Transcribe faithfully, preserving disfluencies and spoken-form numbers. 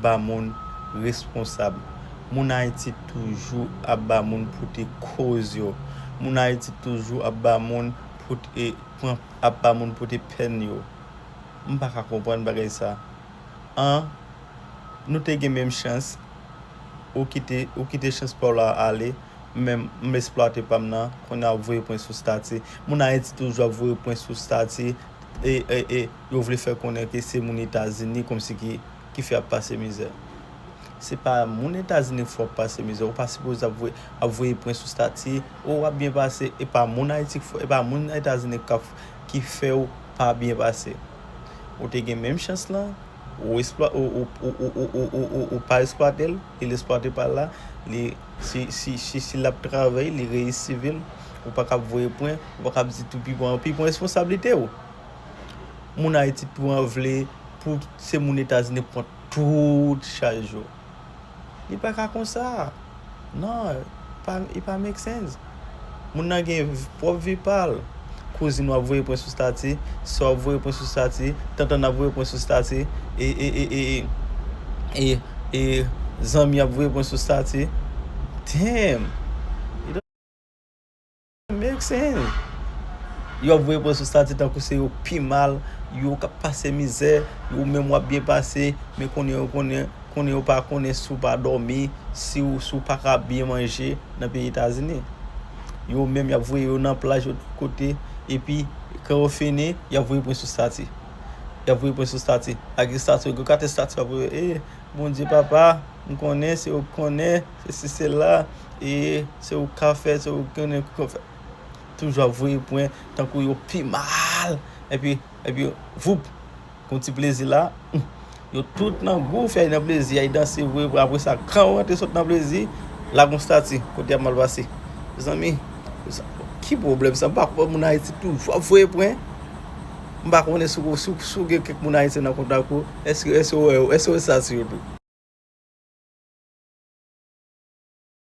ba moun responsab. Moun Ayiti toujou ap ba moun pote koz yo. Moun Ayiti toujou ap ba moun pote, pran, ap ba moun pote pèn yo. M pa ka konprann bagay sa. An, nou te gen menm chans. Ou kite, ou kite chans pa w la ale. Mwen menm, m eksplwate pa m nan, kounye a ap voye pwen sou stati. Moun Ayiti toujou ap voye pwen sou stati. E, e, e, yo vle fè konnen ke se moun Etazini kòmsi ki, ki fè y ap pase mizè. Se pa moun Etazini k fè w ap pase mizè. Ou pa sipoze ap voye, ap voye pwen sou stati. O, w ap byen pase. E pa moun Ayiti k fè, e pa moun Etazini k ap, ki fè w pa byen pase. Ou te gen menm chans lan. Ou eksplwa-, ou, ou pa eksplwate l, li eksplwate pa l la, li, si, si, si, si l ap travay, li reyisi vi l, ou pa kab voye pwen, ou pa kab di tou pi pran, pi pran responsablite w. Moun Ayiti pran vle pou se moun Etazini pran tout chaj yo. Li pa ka konsa. Non, pa, e pa make sense. Moun nan gen v-, pwòp vi pa l. Kouzin w ap voye pwen sou stati, sè w ap voye pwen sou stati, tantan ap voye pwen sou stati, e, e, e, e, e, e, e zanmi ap voye pwen sou stati. Damn! It doesn't make sense. Yo ap voye pwen sou stati tankou se yo pi mal, yo k ap pase mizè, yo menm w ap byen pase, men konnen yo konnen, konnen yo pa konnen si w pa dòmi, si w, si w pa ka byen manje nan peyi Etazini. Yo menm y ap voye yo nan plaj yo tout kote, epi kan yo fini, y ap voye pwen sou stati. Y ap voye pwen sou stati. Ak estati yo, gade estati yo ap voye, e, Bondye papa, m konnen se ou k konnen, se si se la, e se ou k ka fè, se ou k konnen k fè. Toujou ap voye pwen tankou yo pi mal. Epi, epi, voup, gon ti plezi la. Yo tout nan gou, fè y nan plezi, y al danse, voye pwen. Apre sa, kan yo rantre sot nan plezi, la gon stati, kote y ap mal pase. Mezanmi, sa, ki pwoblèm sa? M pa konprann moun Ayiti toujou ap voye pwen. M pa konnen si w, si w, si w gen kèk moun Ayiti nan kontak ou, èske, èske w wè yo, èske w wè stati yo tou?